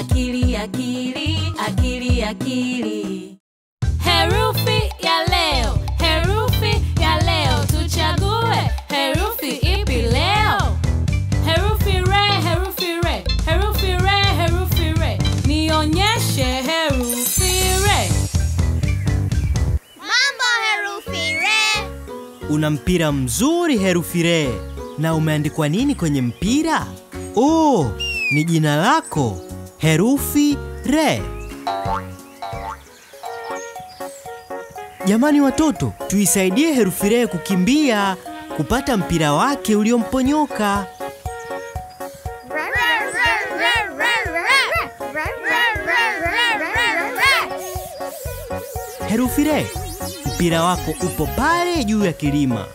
Akili, akili, akili, akili. Herufi ya leo, herufi ya leo. Tuchague herufi ipi leo? Herufi re, herufi re, herufi re, herufi re. Nionyeshe herufi re. Mambo herufi re. Una mpira mzuri herufi re. Na umeandikwa nini kwenye mpira? Oh, ni jina lako, herufi re. Jamani watoto, tuisaidie herufi re kukimbia kupata mpira wake uliomponyoka. Herufi re, mpira wako upo pale juu ya kilima.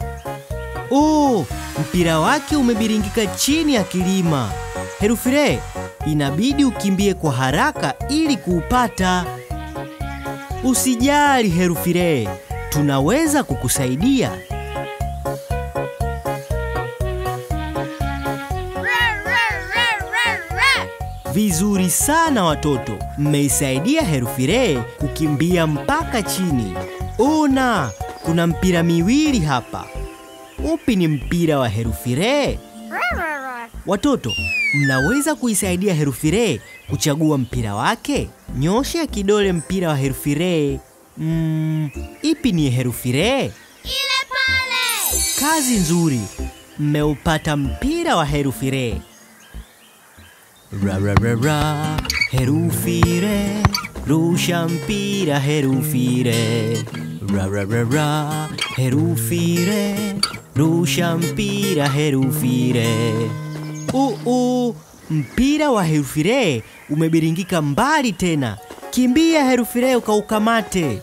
Oh, mpira wake umebiringika chini ya kilima. Herufi re, inabidi ukimbie kwa haraka ili kuupata. Usijali herufi re, tunaweza kukusaidia. Vizuri sana watoto, mmeisaidia herufi re kukimbia mpaka chini. Ona, kuna mpira miwili hapa. Upi ni mpira wa herufi re? Watoto, mnaweza kuisaidia herufi re kuchagua mpira wake? Nyosha kidole mpira wa herufi re. Ipi ni herufi re? Ile pale. Kazi nzuri, mmeupata mpira wa herufi re. Ra ra ra ra, herufi re, rusha mpira herufi re. Ra ra ra ra, herufi re, rusha mpira herufi re. Mpira wa herufi re umebiringika mbali tena. Kimbia herufi re ukaukamate.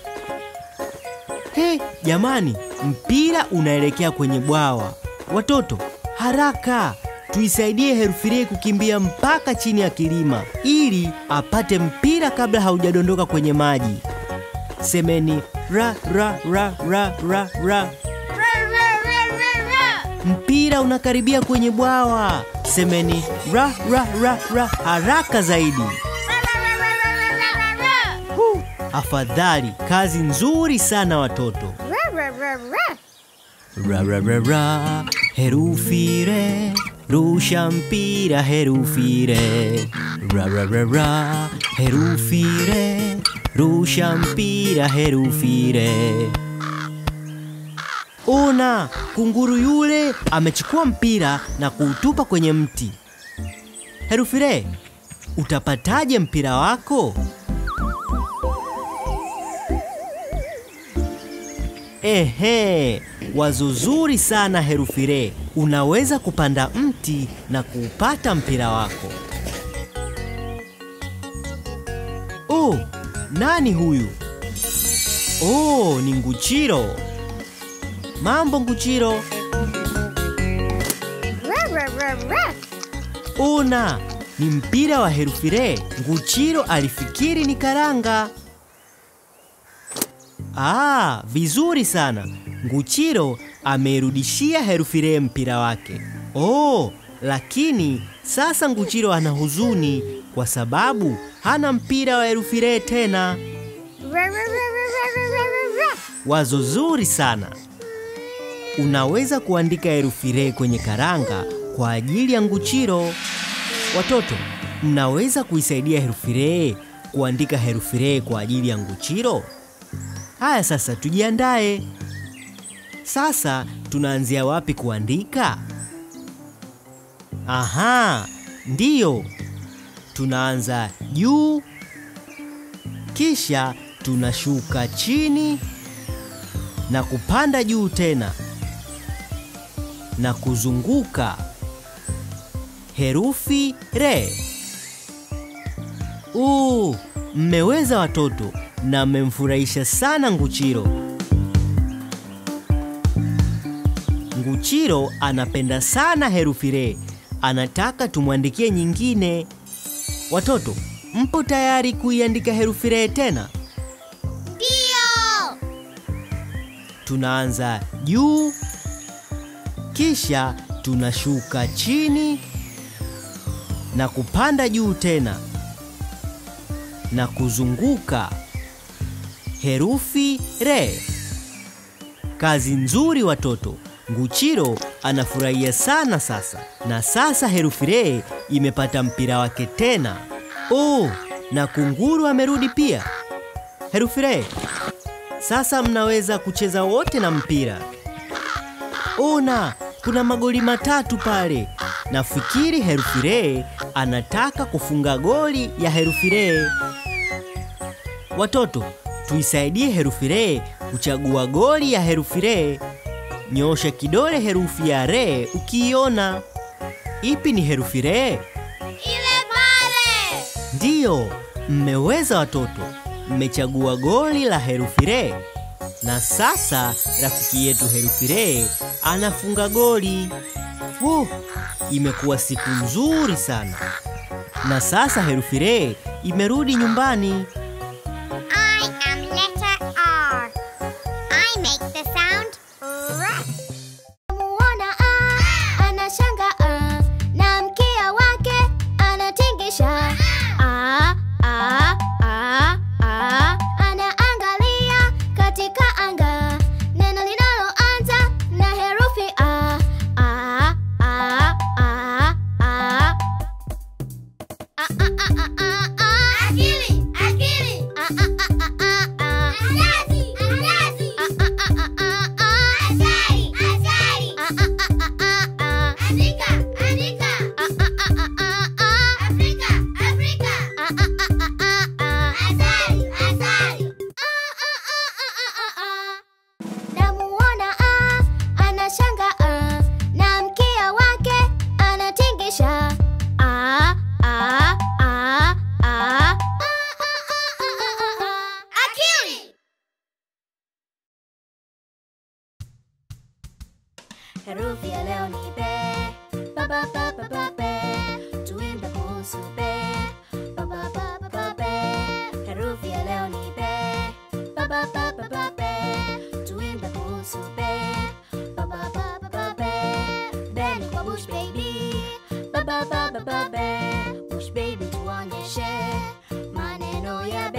He, jamani, mpira unaelekea kwenye bwawa. Watoto, haraka! Tuisaidie herufi re kukimbia mpaka chini ya kilima ili apate mpira kabla haujadondoka kwenye maji. Semeni ra ra ra ra ra ra. Mpira unakaribia kwenye bwawa. Semeni ra ra ra ra haraka zaidi. Afadhali, kazi nzuri sana watoto. Ra ra ra ra, herufi re, rusha mpira herufi re. Ra ra ra ra, herufi re, rusha mpira herufi re. Ona, kunguru yule amechukua mpira na kuutupa kwenye mti. Herufi re, utapataje mpira wako? Ehe, wazo zuri sana herufi re. Unaweza kupanda mti na kuupata mpira wako. Oh, nani huyu? Oh, ni Nguchiro. Mambo Nguchiro. Ona, ni mpira wa herufi re. Nguchiro alifikiri ni karanga. Ah, vizuri sana. Nguchiro amerudishia herufi re mpira wake. Oh, lakini sasa Nguchiro ana huzuni kwa sababu hana mpira wa herufi re tena. Wazo zuri sana. Unaweza kuandika herufi re kwenye karanga kwa ajili ya Nguchiro. Watoto, mnaweza kuisaidia herufi re kuandika herufi re kwa ajili ya Nguchiro? Haya sasa tujiandae. Sasa tunaanzia wapi kuandika? Aha, ndiyo. Tunaanza juu, kisha tunashuka chini na kupanda juu tena na kuzunguka herufi re. Mmeweza watoto na mmemfurahisha sana Nguchiro. Nguchiro anapenda sana herufi re. Anataka tumwandikie nyingine. Watoto, mpo tayari kuiandika herufi re tena? Ndio! Tunaanza juu, kisha tunashuka chini na kupanda juu tena na kuzunguka. Herufi re. Kazi nzuri watoto. Nguchiro anafurahia sana sasa. Na sasa herufi re imepata mpira wake tena. Oh, na kunguru amerudi pia. Herufi re, sasa mnaweza kucheza wote na mpira. Ona, kuna magoli 3 pale. Nafikiri herufi re anataka kufunga goli ya herufi re. Watoto, tuisaidie herufi re kuchagua goli ya herufi re. Nyoosha kidole herufi ya re ukiiona. Ipi ni herufi re? Ile pale. Ndiyo, mmeweza watoto. Mmechagua goli la herufi re. Na sasa rafiki yetu herufi re anafunga goli. Wow, imekuwa siku nzuri sana. Na sasa herufi re imerudi nyumbani. I am letter R. I make the sound R. Muona A, anashanga A, na mkia wake anatingisha. A, A, A, A, anaangalia katika anga. Neno linaloanza na herufi A. A, A, A, A. A, A, A, A, A, A. Akili, akili. A, A, A, A, A, A. Andazi, andazi. A, A, A, A, A, A. Asali, asali. A, A, A, A, A, A. Andika, andika. A, A, A, A, A, A. Afrika, Afrika. A, A, A, A, A, A. Asali, asali. A, A, A, A, A, A, A. Namuona A, anashanga A, na mkia wake anatingisha. A, A, A, A. A, A, A, A, A, A, A. Akili. Herufi ya leo ni B, ba ba ba ba ba B. Tuimbe kuhusu B, ba ba ba ba ba B. Herufi ya leo ni B, ba ba ba ba ba B. Tuimbe kuhusu B, ba ba ba ba ba B. B ni kwa Bush Baby, ba ba ba ba ba B. Bush Baby tuonyeshe maneno ya B.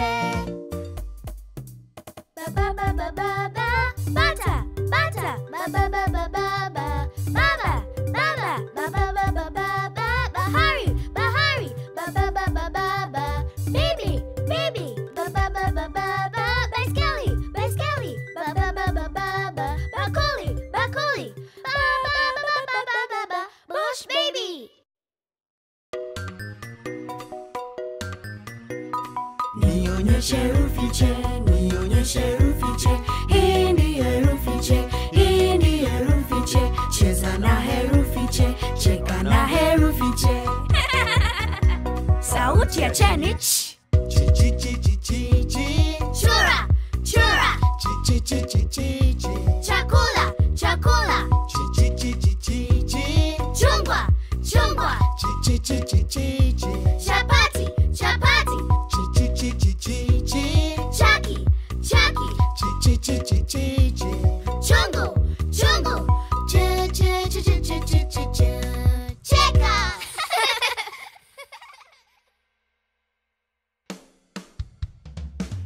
Ba ba ba ba ba ba, bata bata, ba ba ba ba ba ba, baba baba, ba ba ba ba ba ba, bahari bahari, ba ba ba ba ba ba, baby baby, ba ba ba ba ba ba, baiskeli baiskeli, ba ba ba ba ba ba, bakuli bakuli, ba ba ba ba ba ba ba ba, Bush Baby. Nionyeshe herufi che, nionyeshe herufi che. Hii ni herufi che, hii ni herufi che. Cheza na herufi che, cheka na herufi che. Sauti ya che ni ch. Chi chi chi chi chi chi. Chura, chura. Chi chi chi chi chi chi. Chakula, chakula. Chi chi chi chi chi chi. Chungwa, chungwa. Chi chi chi chi chi chi. Chapati, chapati. Chi chi chi chi chi chi. Chaki, chaki. Chi chi chi chi chi chi. Chungu, chungu. Ch ch ch ch ch ch ch ch. Cheka.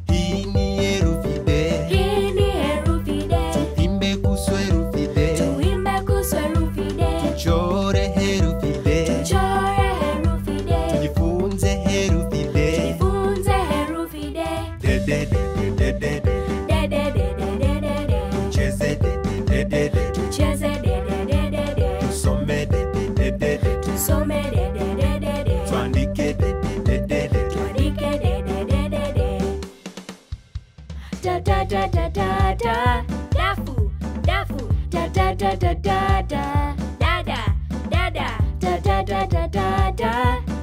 Hii ni herufi D. Hii ni herufi D. Tuimbe kuhusu herufi D. Tuimbe kuhusu herufi D. Tuchore herufi D. Tuchore herufi D. Tujifunze herufi D. Tujifunze herufi D. D D D D D D. D D D D D D D. Tucheze D D D D D. Tucheze D D D D D. Tusome D D D D D. Tusome D D D D D. Tuandike D D D D D. Tuandike D D D D D. Da da da da da da. Dafu, dafu. Da da da da da da. Dada, dada. Da da da da da da.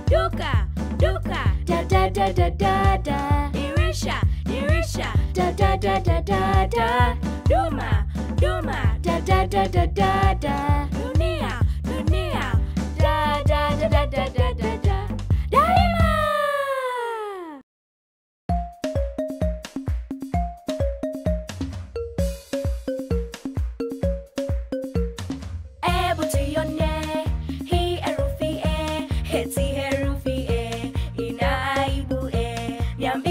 Duka, duka. Da da da da da da. Dirisha, dirisha. Da da da da da da. Duma, duma. Da da da da da da. Dunia, dunia. Da da da da da da da da. Daima! Ebu tuione hii herufi E, eti herufi E, ina aibu E. Niambie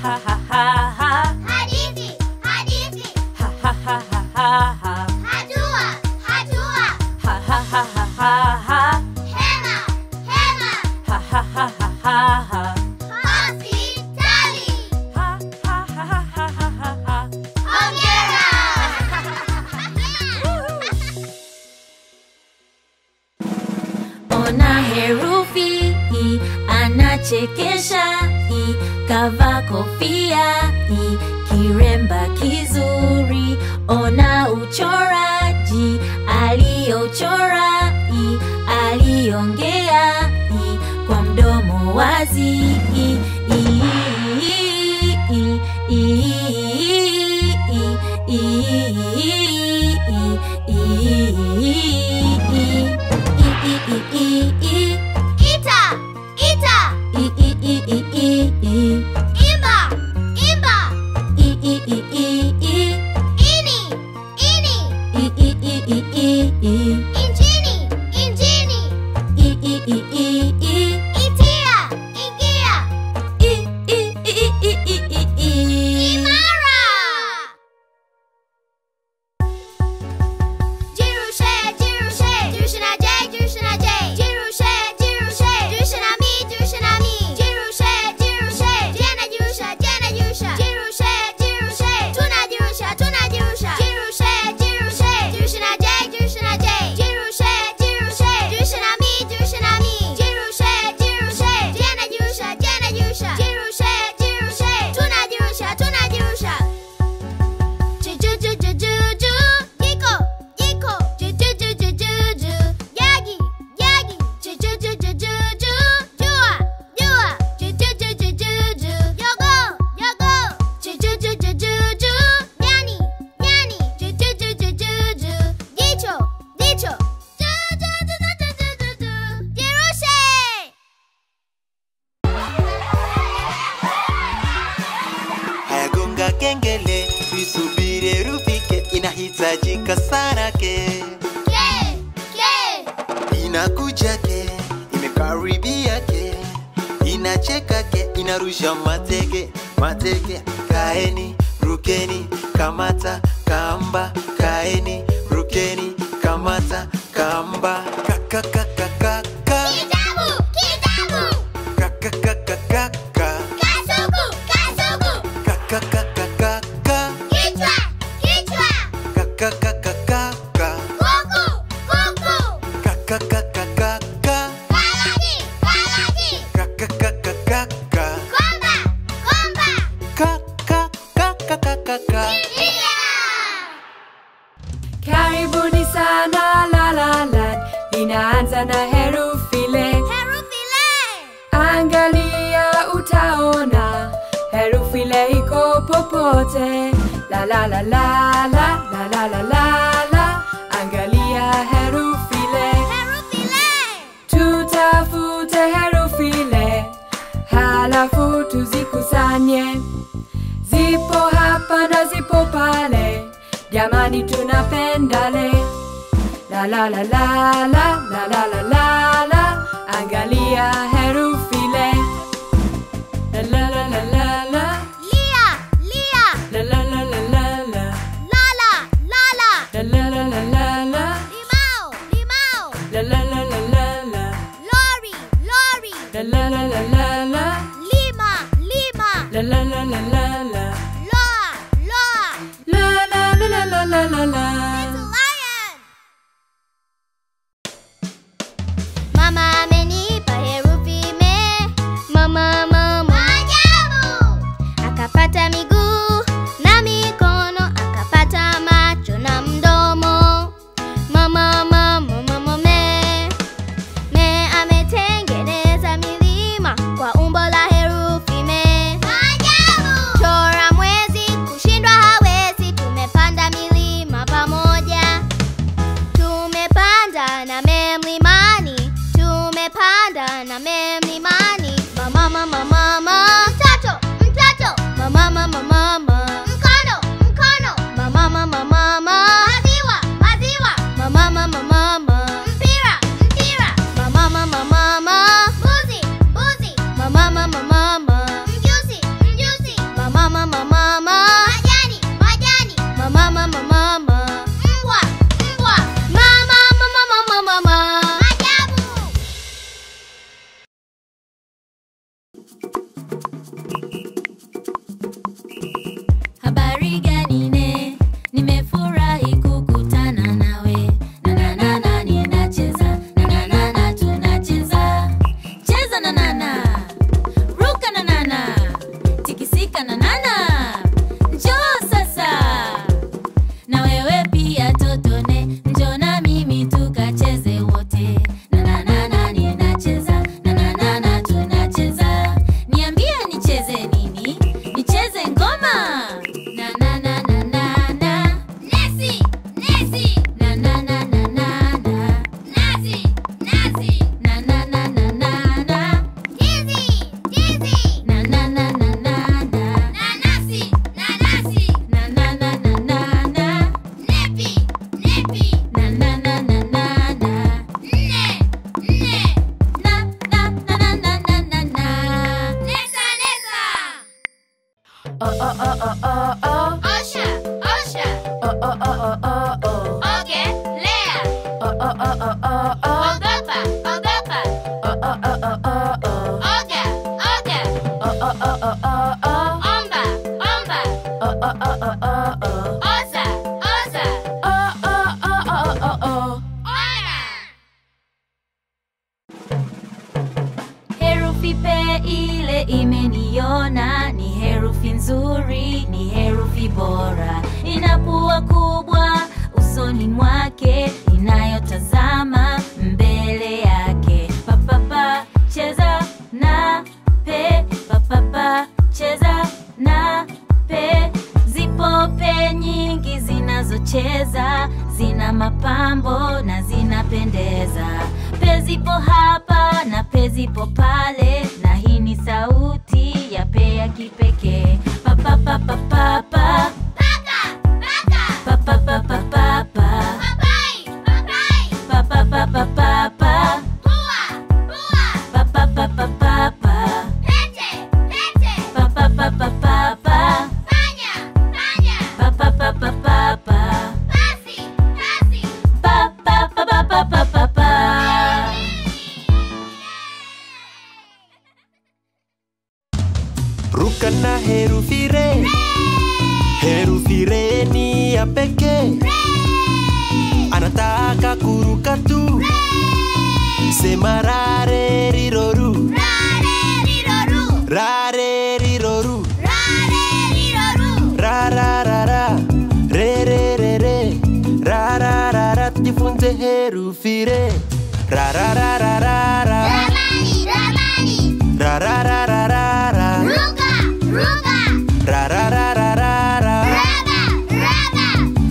ha ha ha ha. Hadithi, hadithi. Ha ha ha ha ha ha. Hatua, hatua. Ha ha ha ha ha ha. Hema, hema. Ha ha ha ha ha ha. Hospitali. Ha ha ha ha ha ha ha. Hongera. Ona herufi I, anachekesha I, kavaa kofia I, kiremba kizuri. Ona uchoraji aliochora I, aliongea I, kwa mdomo wazi I, I, I, I, I, I, I, I, I, I, I. Ita, ita. I, I, I, I, I, I. Imba, imba. I, I, I, I, I. Ini, ini. I, I, I, I, I, I. Injini, injini. I, I, I, I, I. Itia, ingia. I, I, I, I, I, I, I. Imara. Jirushe, jirushe, jirushe na J, jirushe na J. Jirushe, jirushe, jirushe na mi, jirushe na mi. Jirushe, jirushe, jenajirusha, jenajirusha. Jirushe, jirushe, tunajirusha, tunajirusha. Jirushe, jirushe, jirushe na J, jirushe na J. Jirushe, jirushe, jirushe na mi, jirushe na mi. Jirushe, jirushe, jenajirusha, jenajirusha. Jirushe, jirushe, tunajirusha, tunajirusha. Ju ju ju ju ju ju, jiko, jiko. Ju ju ju ju ju ju, yagi, yagi. Ju ju ju ju ju ju, jua, jua. Ju ju ju ju ju ju, yogo, yogo. Ju ju ju ju ju ju, nyani, nyani. Ju ju ju ju ju ju, jicho, jicho. Ju ju ju ju ju ju ju ju, jirushe. Haya, gonga kengele, tuisubiri herufi K, inahitajika sana K. K, K. Inakuja K, imekaribia K, inacheka K, inarusha mateke, mateke. Kaeni, rukeni, kamata, kamba. Kaeni, rukeni, kamata, kamba. Ka ka ka ka ka ka. Kitabu, kitabu. Ka ka ka ka ka ka. Kasuku, kasuku. Ka ka ka ka ka ka. Kichwa, kichwa. Ka ka ka ka ka ka. Kuku, kuku. Ka ka ka ka ka ka. Karati, karati. Ka ka ka ka ka ka. Komba, komba. Ka ka ka ka ka ka ka. Pia. Karibuni sana La La Land, linaanza na herufi le. Herufi le. Angalia utaona herufi le iko popote. La la la la la la la la la la. Angalia herufi le. Herufi le. Tutafute herufi le, halafu tuzikusanye. Zipo hapa na zipo pale, jamani tunapenda le. La la la la la la la la la la. Angalia herufi le. La la la la la la. Lia, lia. La la la la la la. Lala, lala. La la la la la la. Limao, limao. La la la la la la. Lori, lori. La la la la la la. Lima, lima. La la la la la la. Loa, loa. La la la la la la la la. Little lion. Mama amenipa herufi me. Mama, mama. Maajabu. Akapata miguu na mikono, akapata macho na mdomo. Mama, mama, mama me. Me ametengeneza milima kwa umbo la herufi me. Maajabu. O O O O O. Osha, osha. O O O O O O. Ogelea. O O O O O O. Ogopa, ogopa. O O O O O O. Oga, oga. O O O O O O. Omba, omba. O O O O O O. Oza, oza. O O O O O O. Ona. Herufi P ile imeniona, ni herufi nzuri, ni herufi bora. Ina pua kubwa usoni mwake, inayotazama mbele yake. Pa pa pa, cheza na pe, pa pa pa, cheza na pe. Zipo pe nyingi zinazocheza, zina mapambo na zinapendeza. Pe zipo hapa na pe zipo pale, na hii ni sauti ya pe ya kipekee. Pa pa pa pa pa pa. Paka, paka. Pa pa pa pa pa pa. Papai, papai. Pa pa pa pa pa pa. Pua, pua. Pa pa pa pa pa pa. Pete, pete. Pa pa pa pa pa pa. Panya, panya. Pa pa pa pa pa pa. Pasi, pasi. Pa pa pa pa pa pa pa pa. Ruka na herufi re. Herufi re ni ya pekee. Anataka kuruka tu. Sema rare riroru. Rare, riroru. Rare riroru. Rare, riroru. Ra ra ra ra. Re re re re. Ra ra ra ra. Tujifunze herufi re. Ra ra ra ra ra ra. Ramani, ramani. Ra ra ra ra ra ra. Ruka, ruka. Ra ra ra ra ra ra. Raba, raba.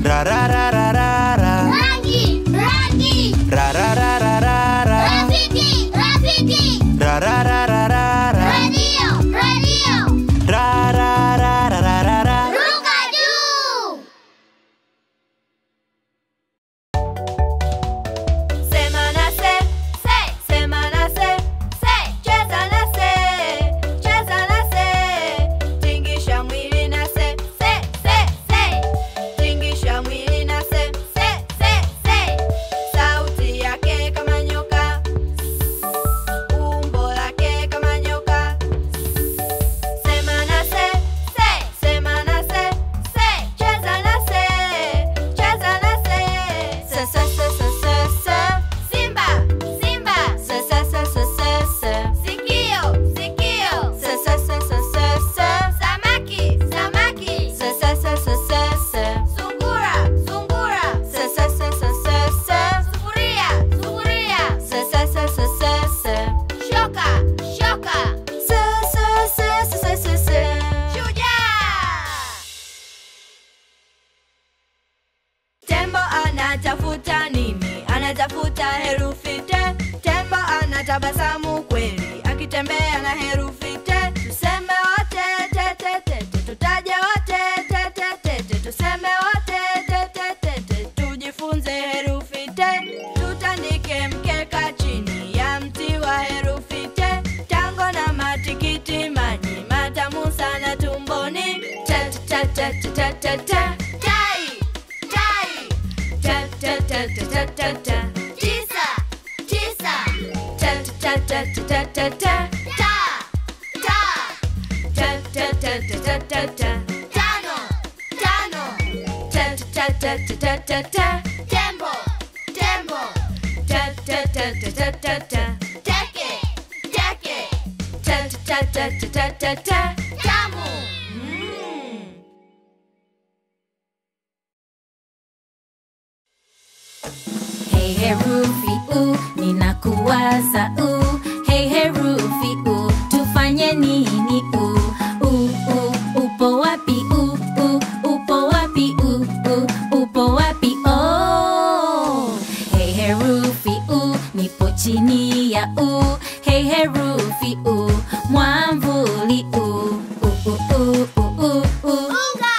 Ra ra ra ra ra ra. Rangi, rangi. Ra ra ra ra ra ra. Rafiki, rafiki. Ra ra ra ra ra ra. Radio, radio. Ra ra ra ra ra ra ra. Ruka juu. Sema na se, Se, sema na se, se. cheza na se, cheza na se, tingisha mwili na se, Se, se, se. tingisha mwili na se, Se, se, se. sauti yake kama nyoka, umbo lake kama nyoka. Sema na se, Se, sema na se, se. cheza na se, cheza na se, se se se se se se. Simba, simba. Se se se se se se. Sikio, sikio. Se se se se se se. Samaki, samaki. Se se se se se se. Sungura, sungura. Se se se se se se. Sufuria, sufuria. Se se se se se se. Shoka, shoka. Se se se se se se se. Shujaa. Tembo anatafuta nini? Anatafuta herufi T. Tembo anatabasamu kweli akitembea na herufi T. Tuseme wote te te te te, tutaje wote te te te te, tuseme wote te te te te, tujifunze herufi T. Tutandike mkeka chini ya mti wa herufi T. Tango na matikiti maji matamu sana tumboni. T t t t t t t. Tai, tai. T t t t t t t. Tisa, tisa. T t t t t t t. Ta, ta. T t t t t t t. Tano, tano. T t t t t t t. Tembo, tembo. T t t t t t t. Teke, teke. T t t t t t t. Tamu. Hey herufi u, ninakuwaza u. Hey herufi u, tufanye nini u? U u, upo wapi u? U, upo wapi u? U, upo wapi o? Hey herufi u, nipo chini ya u. Hey herufi u, mwamvuli u. U u u u u u. Unga,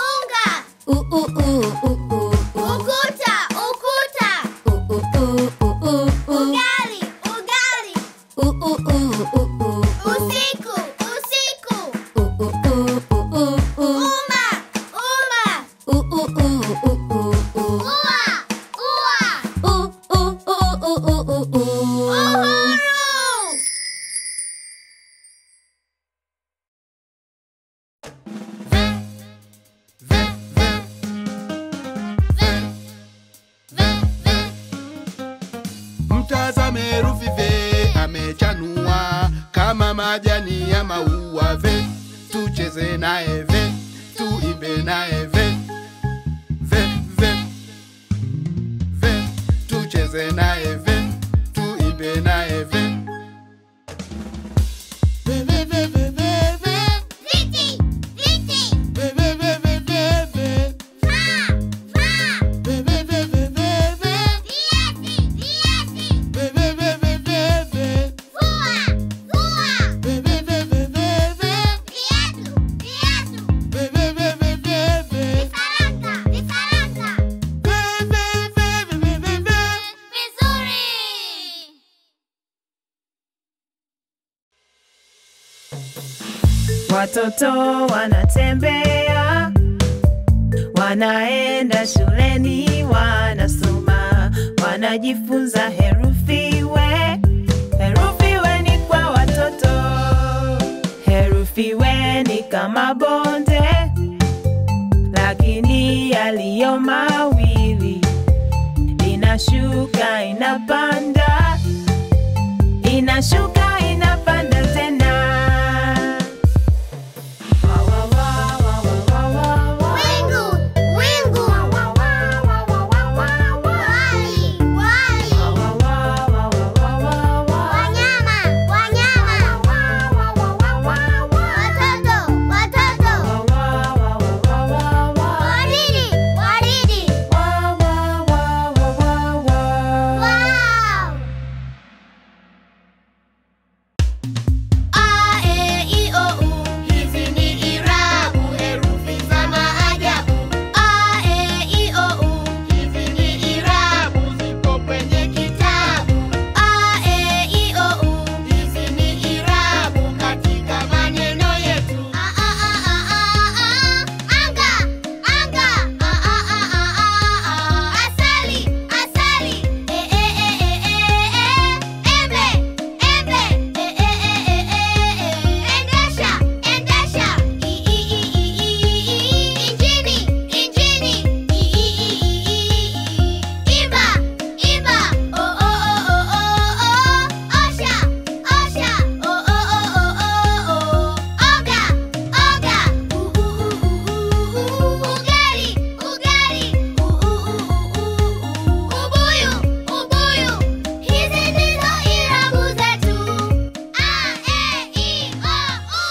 unga. U u u u u u. Ukuta, ukuta. U u u u u u. Ugali, ugali. Imechanua kama majani ya maua. V, tucheze naye V, tuimbe naye V, V, V, V, tucheze naye V, tuimbe naye V. V, V, V, V, V, V. Viti, viti. V, V, V, V, V, V. Va, va. V, V, V, V, V, V. Viazi, viazi. V, V, V, V, V, V. Vua, vua. V, V, V, V, V, V. Viatu, viatu. V, V, V, V, V, V. Vifaranga, vifaranga. V, V, V, V, V, V. Vizuri. Watoto wanatembea, wanaenda shuleni, wanasoma, wanajifunza herufi we. Herufi we ni kwa watoto. Herufi we ni kama bonde, lakini yaliyo mawili. Inashuka, inapanda, inashuka, inapanda tena. Wingu, wingu. Wali, wali. Wanyama, wanyama. Watoto, watoto. Waridi, waridi. Wow. A, E, I, O, U. Hizi ni irabu, herufi za maajabu. A, E, I, O, U. Hizi ni irabu, zipo kwenye kitabu. A, E, I, O, U. Hizi ni irabu katika maneno yetu. A, A, A, A, A, A. Anga, anga. A, A, A, A, A, A. Asali, asali. E, E, E, E, E, E. Embe, embe. E, E, E, E, E, E. Endesha, endesha. I, I, I, I, I, I. Injini, injini. I, I, I, I, I, I. Imba, imba. O, O, O, O, O, O. Osha, osha. O, O, O, O, O, O. Oga, oga. U, U, U, U, U, U. Ugali, ugali. U, U, U, U, U, U. Ubuyu, ubuyu. Hizi ndizo irabu zetu. A, E, I, O, U.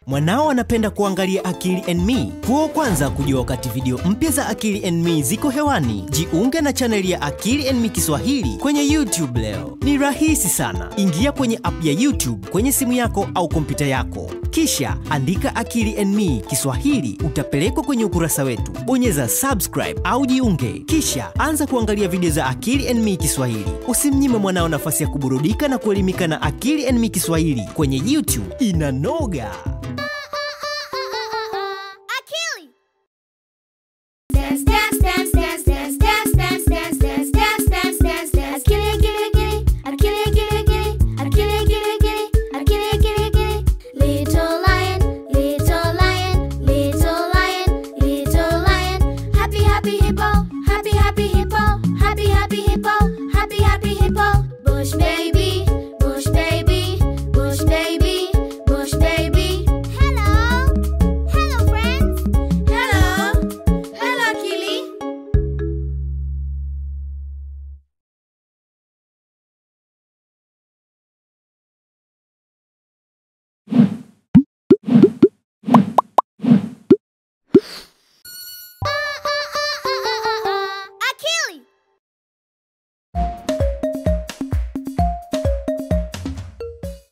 Mwanao anapenda kuangalia Akili and Me. Kuwa wa kwanza kujua wakati video mpya za Akili and Me ziko hewani, jiunge na chaneli ya Akili and Me Kiswahili kwenye YouTube leo. Ni rahisi sana. Ingia kwenye app ya YouTube kwenye simu yako au kompyuta yako. Kisha andika Akili and Me Kiswahili, utapelekwa kwenye ukurasa wetu. Bonyeza subscribe au jiunge. Kisha anza kuangalia video za Akili and Me Kiswahili. Usimnyime mwanao nafasi ya kuburudika na kuelimika na Akili and Me Kiswahili kwenye YouTube. Inanoga.